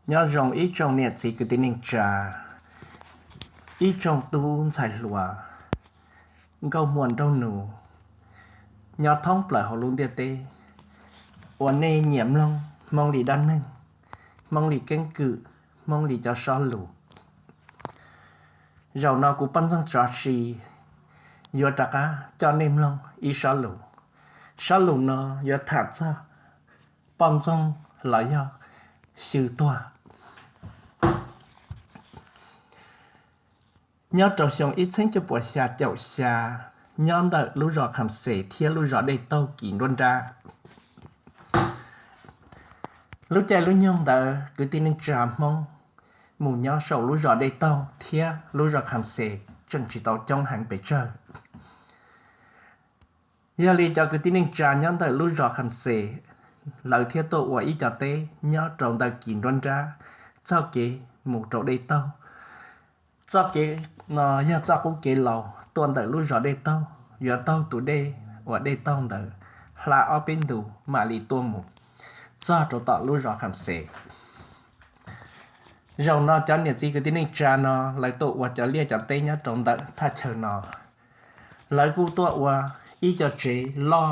Nyob zoo ib tsoom niam txiv kwv tij neej tsa, ib tsoom tub ntxhais hluas, nkauj muam nraug nus, nyob thoob plaws hauv lub ntiaj teb uas nej nyiam mloog Hmoob li dab neeg, Hmoob li keeb kwm, Hmoob li cov sob lus. Zaum no kuv poj ntxoog Tsov Si yuav rov qab coj nej mloog ib sob lus. Sob lus no yuav tham txog poj ntxoog los yog xyw tuag. Nyob rau xyoo ib txheeb cuaj puas xya caum xya, nyob ntawm lub zos Kham Xes thiab lub zos Dej Taug kis nruab nrab. Lub caij lub nyoog ntawd kwv tij neej tsa Hmoob mus nyob saum lub zos Dej Taug thiab lub zos Kham Xes tseem tsis tau coob heev pes tsawg. Yog li cov kwv tij neej tsa nyob ntawm lub zos Kham Xes, lawv thiaj tuaj ua ib co teb nyob rau ntawm kis nruab nrab txoj kev mus rau Dej Taug. Txoj kev no yog txoj qub kev laus tuaj ntawm lub zos Dej Taug, yuav taug tus dej uas Dej Taug ntawd hla ob peb ntu mam li tuaj mus txog rau tom lub zos Kham Xes. Zaum no cov niam txiv kwv tij neej tsa no lawv tuaj ua cov liaj cov teb nyob rau ntawm thaj chaw no. Lawv kuj tuaj ua ib co tsev loj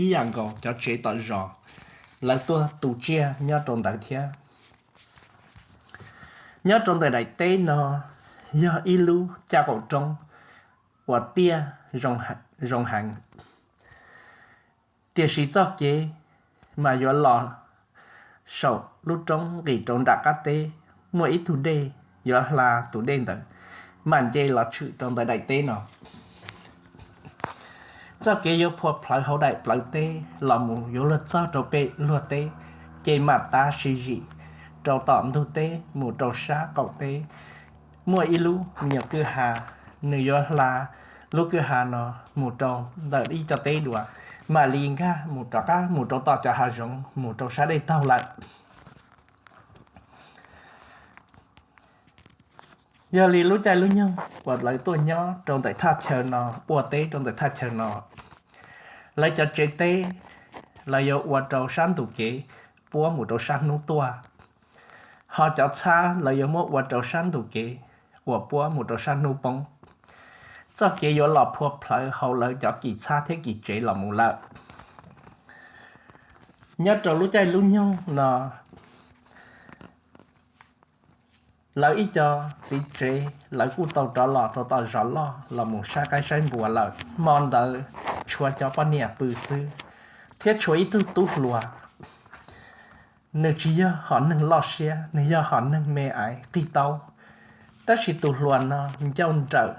ib yam nkaus cov tsev tom zos, lawv tuaj tu tsiaj nyob rau ntawd thiab. Nyob rau ntawm daim teb no yog ib lub caj qaum roob uas tiaj zoo heev, tiam sis txoj kev mas yuav los saum lub roob nqis rau nram qab teb, muaj ib tug dej yuav hla tus dej ntawd mam nce los tshwm rau ntawm daim teb no. Txoj kev yuav phua plhawv hauv daim plawv teb los mus yuav luag txog rau pem luag teb, ces mam tav sib zim rau tom ntug teb mus rau sab qaum teb. Muaj ib lub me nyuam kwj ha, nws yuav hla lub kwj ha no mus rau ntawm ib co teb dua, mam li nkag mus rov qab mus rau tom cov hav zoov mus rau sab Dej Taug lawm. Yog li lub caij lub nyoog uas lawv tuaj nyob rau ntawm thaj chaw no, ua teb rau ntawm thaj chaw no, lawv cov tsev teb lawv yuav ua rau sab ntus kev puab mus rau sab hnub tuaj, ho cov txhab lawv yuav muab ua rau sab ntus kev uas puab mus rau sab hnub poob. Txoj kev yuav los phua plhawv hauv lawv cov kis txhab thiab kis tsev los mus lawm. Nyob rau lub caij lub nyoog no, lawv ib co txiv tsev lawv kuj tau rov los rau tom zos loj los mus saib qaib saib npua lawm. Hmo ntawd tshuav cov poj niam pw xwb, thiab tshuav ib tug tub hluas. Nws tsis yog hom neeg loj siab, nws yog hom neeg me aiv qig taub, tab sis tus hluas no ncauj nrawm,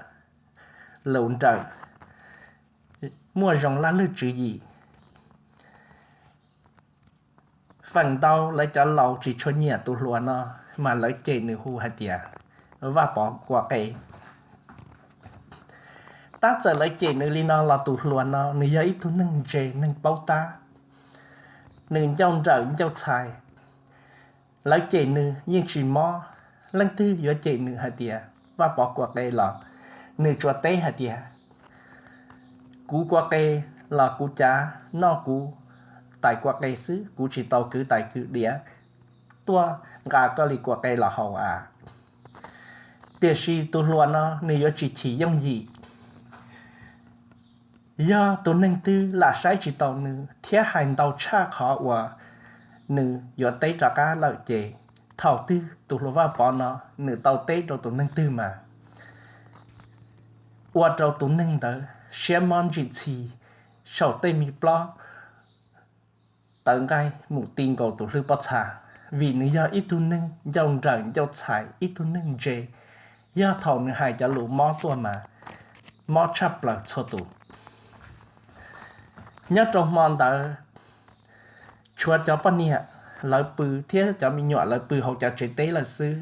lus nrawm, muaj zoo laj lwj tswv yim. Feem ntau lawv cov laus tsis tshua nyiam tus hluas no, mas lawv cem nws hu hais tias Vaj Pov kua qe. Tab txawm lawv cem nws li no los tus hluas no nws yog ib tug neeg ntse neeg paub tab, nws ncauj nrawm ncauj txhais. Lawv cem nws yeej tsis mob, leej twg yuav cem nws hais tias Vaj Pov kua qe los nws tsuas teb hais tias kuv kua qe los kuv cav noj kuv tais kua qe xwb, kuv tsis tau kwv tais kwv diav tuaj nqa koj li kua qe los haus a. Tiam sis tus hluas no nws yuav tsis chim yooj yim. Yog tus neeg twg lam saib tsis taus nws thiab hais ntau tshaj qhov uas nws yuav teb rov qab lawm ces thaum twg tus hluas Vaj Pov no nws tau teb rau tus neeg twg mas ua rau tus neeg ntawd siab mob ntsim txhi saum tej me plaub tawv nqaij mus ti nkaus tus hlwb pob txha, vim nws yog ib tug neeg ncauj nrawm ncauj txhais, ib tug neeg ntse. Yog thaum nws hais cov lus mob tuaj mas mob tshaj plaws txhua tus. Nyob rau hmo ntawd, tshuav cov poj niam lawv pw thiab cov me nyuam lawv pw hauv cov tsev teb lawm xwb.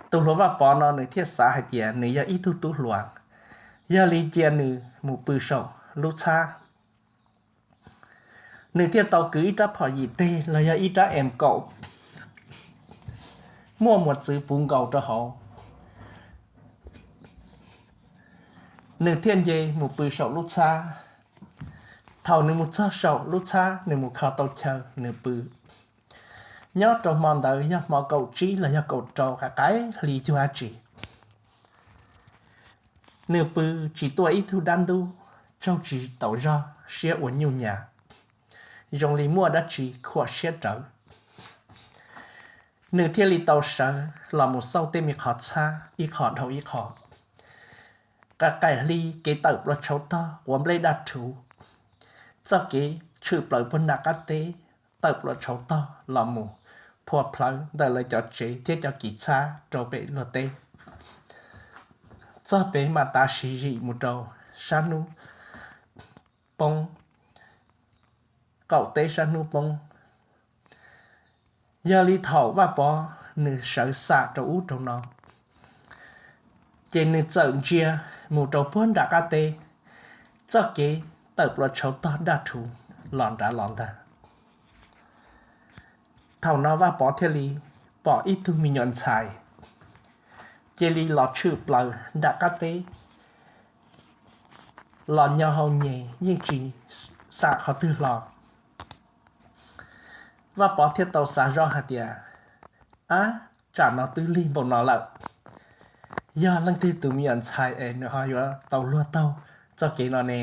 Tus hluas Vaj Pov no nws thiaj xav hais tias nws yog ib tug tub hluas, yog li cia nws mus pw saum lub txhab. Nws thiaj tau kwv ib rab phom yim teg los yog ib rab em kaum muaj mos txwv puv nkaus rau hauv. Nws thiaj nce mus pw saum lub txhab. Thaum nws mus txog saum lub txhab, nws mus kho tau chaw nws pw. Nyob rau hmo ntawd yog hmo kaum tsib los yog kaum rau qaim qaim hli cuag dab tsi. Nws pw tsis tuaj ib tug dab ntub, tsaug tsis taus zog, siab ua nyuj nyas, zoo li muaj dab tsi khuam siab rawv. Nws thiaj li tau sawv los mus xauj tej me qhov txhab ib qho dhau ib qho. Qaim qaim hli kev tawm plua tshauv tog quav nplej daj rhuv, txoj kev tshwm plaws puag nram qab teb, tawm plua tshauv tog los mus phua plhawv ntawm lawv cov tsev thiab cov kis txhab rau pem luag teb, txog pem mam tav siv zim mus rau sab hnub poob, qaum teb sab hnub poob. Yog li thaum Vaj Pov nws sawv xam rau ub rau no, ces nws txawm ntsia mus rau puag nram qab teb, txoj kev tawm plua tshauv tog daj rhuv los nrad los ntag. Thaum no Vaj Pov thiaj li pom ib tug me nyuam ntxhais cia li los tshwm plaws nram qab teb, los nyo hau nyem yeej tsis xam qhov twg hlo. Vaj Pov thiaj tau xav zoj hais tias, ab, tsam no twb lig npaum no lawm, yog leej twg tus me nyuam ntxhais es nws ho yuav tau luag taug txoj kev no ne?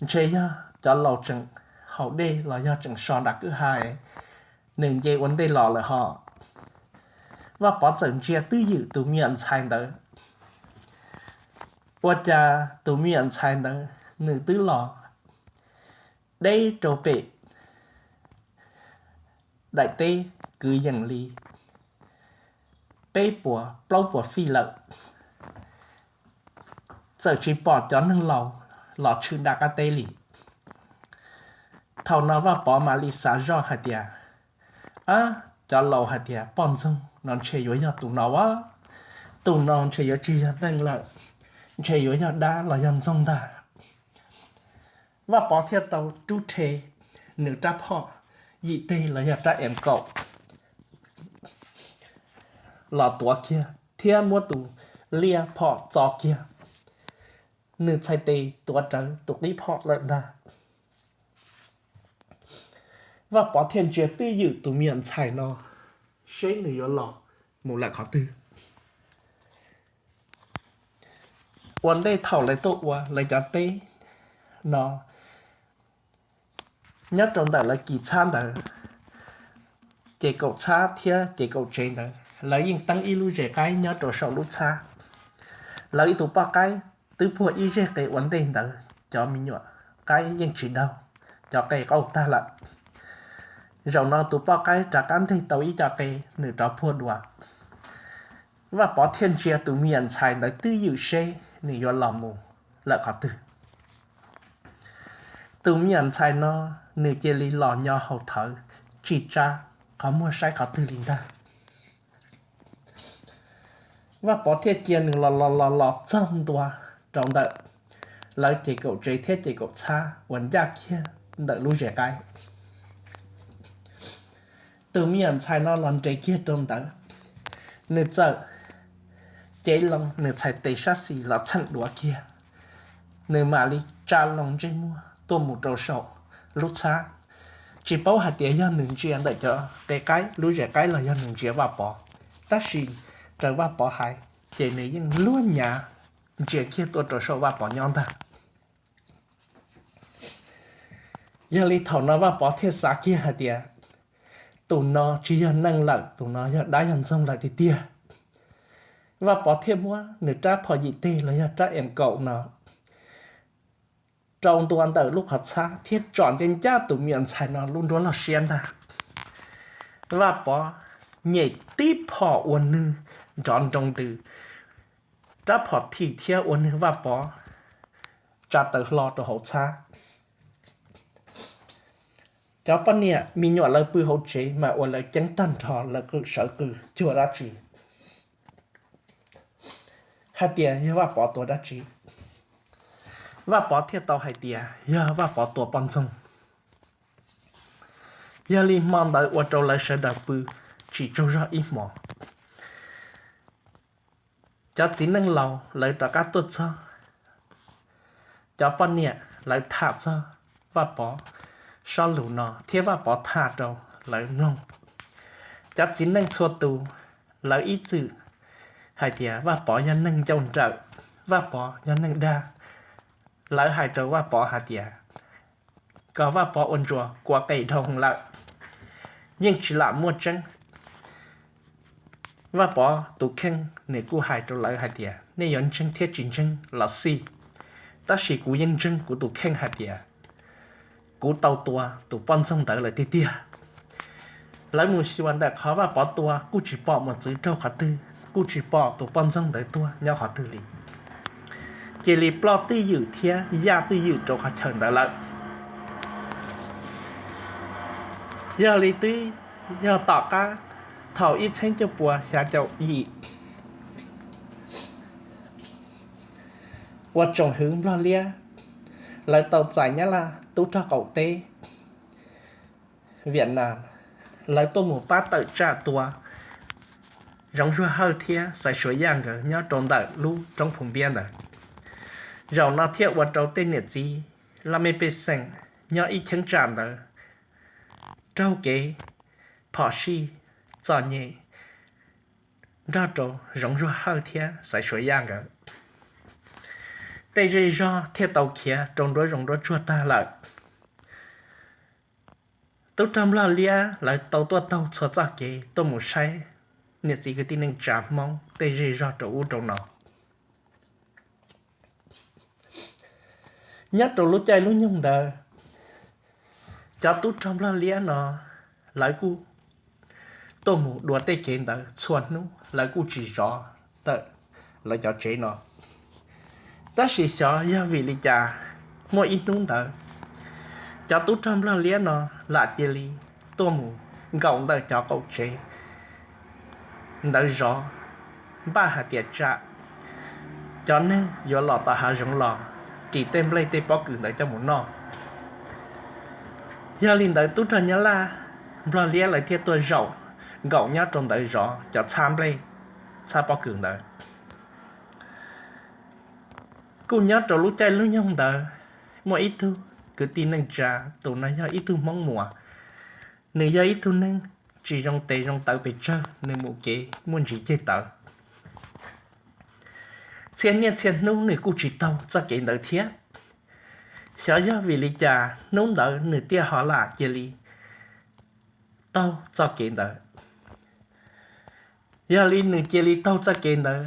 Ntshe yog cov laus tseem haus dej los yog tseem so nram kwj ha, nws nce ua ntej los lawm ho. Vaj Pov txawm ntsia twj ywm tus me nyuam ntxhais ntawd, ua cas tus me nyuam ntxhais ntawd nws twb los deb rau pem daim teb kwv yees li peb puas plaub puas fij lawm, txawm tsis pom cov neeg laus los tshwm nram qab teb li. Thaum no Vaj Pov mam li xav zoj hais tias, ab, cov laus hais tias poj ntxoog no ntshe yuav yog tus no a, tus no ntshe yuav tsis yog neeg lawm, ntshe yuav yog dab los yog ntxoog ntag. Vaj Pov thiaj tau rub rhe nws rab phom yim teg los yog rab em kaum los tuav kiag thiab muab tus liaj phom txo kiag, nws txhais tes tuav rawv tus qib phom lawm ntag. Vaj Pov thiaj ntsia twj ywm tus me nyuam ntxhais no seb nws yuav los mus lawm qhov twg. Ua ntej thaum lawv tuaj ua lawv cov teb no, nyob rau ntawm lawv kis txhab ntawd, ces kaum txhab thiab ces kaum tsev ntawd lawv yeej teeb ib lub zes qaib nyob rau saum lub txhab. Lawv ib tus poj qaib twb puag ib zes qe ua ntej ntawd, cov me nyuam qaib yeej tsis daug, cov qe qauj tag lawm. Zaum no tus poj qaib rov qab nteg tau ib co qe, nws rov puag dua. Vaj Pov thiaj ntsia tus me nyuam ntxhais ntawd twj ywm seb nws yuav los mus lawm qhov twg. Tus me nyuam ntxhais no nws cia li los nyo hau thawv, tsis tsa qhov muag saib qhov twg li ntag. Vaj Pov thiaj cia nws los los los los txog ntua rau ntawm lawv ces kaum tsev thiab ces kaum txhab uas ncaj kiag ntawm lub zes qaib. Tus me nyuam ntxhais no los nres kiag rau ntawd, nws txawm cev loo nws txhais tes sab xis los txheem duav kiag, nws mam li tsa loo ntsej muag tuaj mus rau saum lub txhab. Tsis paub hais tias yog nws ntsia ntawm cov qe qaib lub zes qaib los yog nws ntsia Vaj Pov, tab sis raws Vaj Pov hais ces nws yeej luag nyav ntsia kiag tuaj rau saum Vaj Pov nyob ntag. Yog li thaum no Vaj Pov thiaj xav kiag hais tias, tus no tsis yog neeg lawm, tus no yog dab yog ntxoog lawm tiag tiag. Vaj Pov thiaj muab nws rab phom yim teg los yog rab em kaum no rau ntua ntawm lub qhov txhab thiab tsom ncaj ncaj tus me nyuam ntxhais no lub nruab loj siab ntag. Vaj Pov nyem tib phom ua nwg nrov nroo ntws, rab phom thim thiab ua nwg Vaj Pov tsa taws hlo rau hauv txhab. Cov poj niam me nyuam lawv pw hauv tsev mas ua lawv ceeb tag nrho, lawv qw sawv qw cuag dab tsi hais tias yog Vaj Pov tua dab tsi. Vaj Pov thiaj tau hais tias yog Vaj Pov tua poj ntxoog. Yog li hmo ntawd ua rau lawv sawv daws pw tsis tsaug zog ib hmos. Cov txiv neej laus lawv rov qab tuaj txog, cov poj niam lawv tham txog Vaj Pov sob lus no thiab Vaj Pov tham rau lawv mloog. Cov txiv neej txhua tus, lawv ib txwm hais tias Vaj Pov yog neeg ncauj nrawm, Vaj Pov yog neeg dag. Lawv hais rau Vaj Pov hais tias kom Vaj Pov ua ntsuas kua qe dhau lawm, yeej tsis lam muaj tseeb. Vaj Pov tus kheej nws kuj hais rau lawv hais tias nej yuav ntseeg thiab tsis ntseeg los xij, tab sis kuv yeej ntseeg kuv tus kheej hais tias kuv tau tua tus poj ntxoog ntawd lawm tiag tiag. Lawv mus xyuas ntawm qhov Vaj Pov tua kuj tsis pom mos txwv raug qhov twg, kuj tsis pom tus poj ntxoog ntawd tuag nyob qhov twg li. Cia li ploj twj ywm thiab yaj twj ywm rau qhov chaw ntawd lawm. Yog li twb yog tom qab thaum ib txhiab cuaj puas xya caum yim uas tsoom hwv Nplog Liab lawv tau txais Nyab Laj tub rog qaum teb Viam Nam, lawv tuaj mus pab tawm tsam tua Zoov Zuag Hawj thiab Xaiv Suav Yaj nkawd nyob rau ntawm lub roob Phu Npiab ntawd. Zaum no thiaj ua rau tej niam txiv laj mej pej xeem nyob ib cheeb tsam ntawd raug kev phom sij txom nyem nrog rau Zoov Zuag Hawj thiab Xaiv Suav Yaj nkawd. Tej zej zog thiaj tau khiav rau nruab zoov nruab tsuag tag lawm. Tub rog Nplog Liab lawv tau tuaj taug txhua txoj kev tuaj mus saib niam txiv kwv tij neej tsa Hmoob tej zej zog rau ub rau no. Nyob rau lub caij lub nyoog ntawd, cov tub rog Nplog Liab no lawv kuj tuaj mus dua tej kev ntawd txhua hnub, lawv kuj tsis zov ntawm lawv cov tsev no. Tab sis xyov yog vim li cas, muaj ib hnub ntawd cov tub rog Nplog Liab no lam cia li tuaj mus nkaum ntawm cov qaum tsev ntawd zov, npaj hais tias tsam cov neeg yuav los tom hav zoov los ris tej nplej tej pob kws ntawd coj mus noj. Yog li ntawd tub rog Nyab Laj Nplog Liab lawv thiaj tuaj zaum nkaum nyob rau ntawd zov cov txhab nplej txhab pob kws ntawd. Kuj nyob rau lub caij lub nyoog ntawd, muaj ib tug kwv tij neej tsa, tus no yog ib tug Hmoob Muas, nws yog ib tug neeg tsis zoo tes zoo taw pes tsawg, nws mus kev muaj ntsis ceg tawv. Txhia niaj txhia hnub nws kuj tsis taug txoj kev ntawd thiab. Xyov yog vim li cas hnub ntawd nws thiaj ho lam cia li taug txoj kev ntawd. Yog li nws cia li taug txoj kev ntawd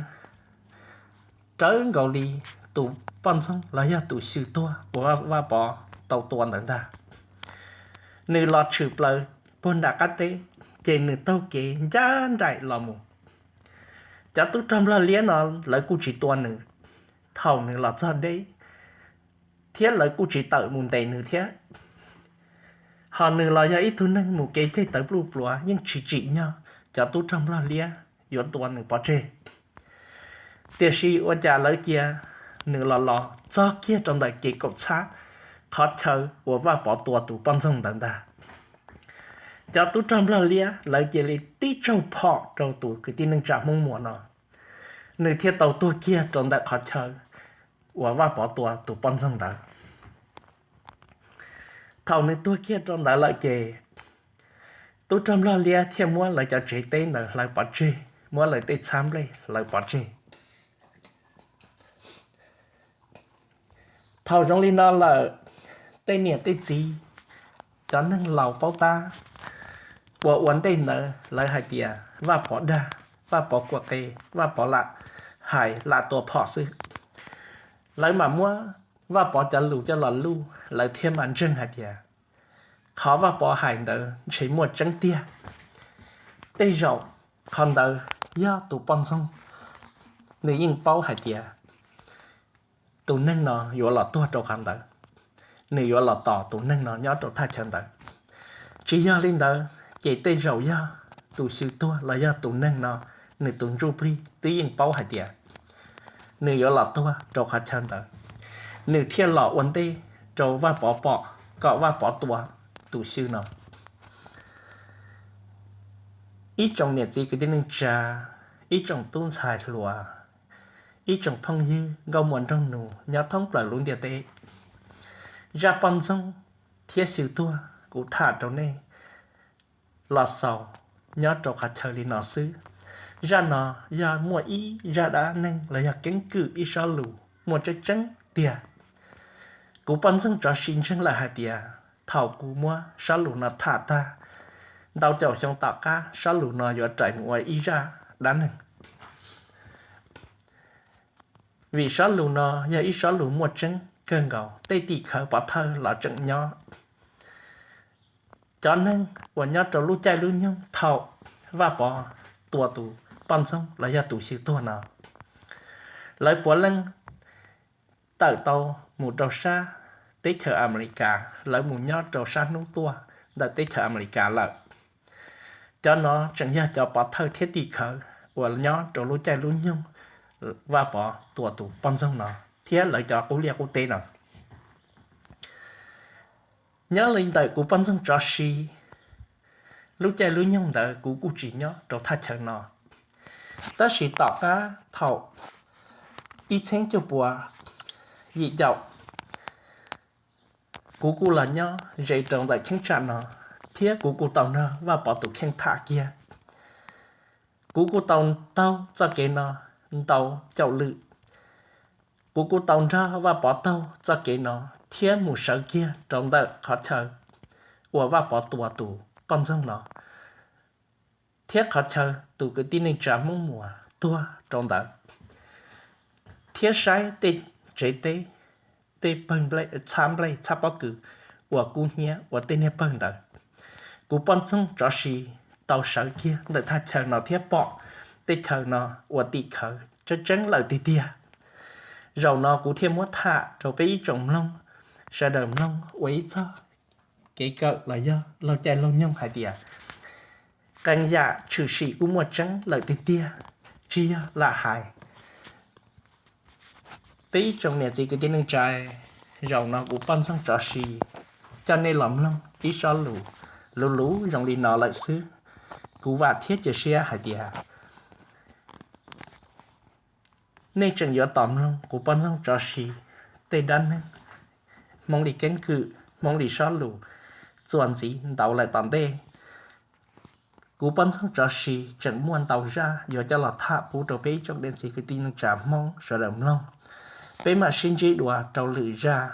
rawv nkaus li tus poj ntxoog los yog tus xyw tuag uas Vaj Pov tau tua ntawd ntag. Nws los tshwm plaws puag nram qab teb, ces nws taug kev ncaj nraim los mus. Cov tub rog Nplog Liab no lawv kuj tsis tua nws thaum nws los txog deb, thiab lawv kuj tsis tawm mus ntes nws thiab. Hos nws los yog ib tug neeg mus kev ceg tawv pluj pluav, yeej tsis tsim nyog cov tub rog Nplog Liab yuav tua nws pov tseg. Tiam sis ua cas lawv cia nws los los txog kiag rau ntawm ces kaum txhab qhov chaw uas Vaj Pov tua tus poj ntxoog ntawd ntag. Cov tub rog Nplog Liab lawv cia li tib tsaug phom rau tus kwv tij neej tsa Hmoob Muas no, nws thiaj tau tuag kiag rau ntawm qhov chaw uas Vaj Pov tua tus poj ntxoog ntawd. Thaum nws tuag kiag rau ntawd lawm ces tub rog Nplog Liab thiaj muab lawv cov tsev teb ntawd hlawv pov tseg, muab lawv tej txhab nplej hlawv pov tseg. Thaum zoo li no lawm, tej niam tej txiv, cov neeg laus paub tab uas ua ntej ntawd lawv hais tias Vaj Pov dag, Vaj Pov kua qe, Vaj Pov lam hais lam tua phom xwb. Lawv mam muab Vaj Pov cov lus coj los luj, lawv thiaj mam ntseeg hais tias qhov Vaj Pov hais ntawd ntshe muaj tseeb tiag. Tej zaum qhov ntawd yog tus poj ntxoog, nws yeej paub hais tias tus neeg no yuav los tuag rau qhov ntawd, nws yuav los tos tus neeg no nyob rau thaj chaw ntawd. Tsis yog li ntawd ces tej zaum yog tus xyw tuag los yog tus neeg no, nws tus ntsuj plig twb yeej paub hais tias nws yuav los tuag rau qhov chaw ntawd, nws thiaj los ua ntej rau Vaj Pov pom kom Vaj Pov tua tus xyw no. Ib tsoom niam txiv kwv tij neej tsa, ib tsoom tub ntxhais hluas, ib tsoom phooj ywg nkauj muam nraug nus nyob thoob plaws lub ntiaj teb, zaj poj ntxoog thiab xyw tuag kuv tham rau nej los xaus nyob rau qhov chaw li no xwb. Zaj no yog muaj ib zaj dab neeg los yog keeb kwm ib sob lus muaj tseeb tseeb tiag. Kuv poj ntxoog tsov si ntseeg lawm hais tias thaum kuv muab sob lus no tham tag, ntau caum xyoo tom qab sob lus no yuav rais mus ua ib zaj dab neeg. Vim sob lus no yog ib sob lus muaj tseeb kawg nkaus, tej tim khawv pov thawj los tseem nyob. Cov neeg uas nyob rau lub caij lub nyoog thaum Vaj Pov tua tus poj ntxoog los yog tus xyw tuag no, lawv puav leej tawm tau mus rau sab teb chaws Amelikas, lawv mus nyob rau sab hnub tuaj ntawm teb chaws Amelikas lawm. Cov no tseem yog cov pov thawj thiab tim khawv uas nyob rau lub caij lub nyoog Vaj Pov tua tus poj ntxoog no thiab lawv cov qub liaj qub teb no. Nyob li ntawm kuv poj ntxoog tsov si, lub caij lub nyoog ntawd kuv kuj tsis nyob rau thaj chaw no. Tab sis tom qab thaum ib txheeb cuaj puas yim caum, kuv kuj los nyob ze rau ntawm cheeb tsam no, thiab kuv kuj tau nrog Vaj Pov tus kheej tham kiag. Kuv kuj tau taug txoj kev no ntau caum lwm. Kuv kuj tau nrog Vaj Pov taug txoj kev no thiab mus sawv kiag rau ntawm qhov chaw uas Vaj Pov tua tus poj ntxoog no, thiab qhov chaw tus kwv tij neej tsa Hmoob Muas tuag rau ntawd, thiab saib tej tsev teb, tej pawg nplej, txhab nplej txhab pob kws uas kub hnyiab ua tej niag pawg ntawd. Kuv poj ntxoog tsov si tau sawv kiag ntawm thaj chaw no thiab pom tej chaw no ua tim khawv tseeb tseeb lawm tiag tiag. Zaum no kuv thiaj muab tham rau peb ib tsoom mloog, sawv daws mloog ua ib txoj kev kawm los yog laug caij laug nyoog hais tias qee yam tshwm sim kuj muaj tseeb lawm tiag tiag, tsis yog lam hais. Peb ib tsoom niam txiv kwv tij neej tsa, zaum no kuv poj ntxoog tsov si coj nej los mloog ib sob lus luv luv zoo li no lawm xwb. Kuv vam thiab cia siab hais tias nej tseem yuav tos mloog kuv poj ntxoog tsov si tej dab neeg Hmoob li keeb kwm, Hmoob li sob lus txuas ntxiv ntau lawm tom ntej. Kuv poj ntxoog tsov si tseem muaj ntau zaj yuav coj los tham pub rau peb ib tsoom niam txiv kwv tij neej tsa Hmoob sawv daws mloog. Peb mam sib ntsib dua rau lwm zaj.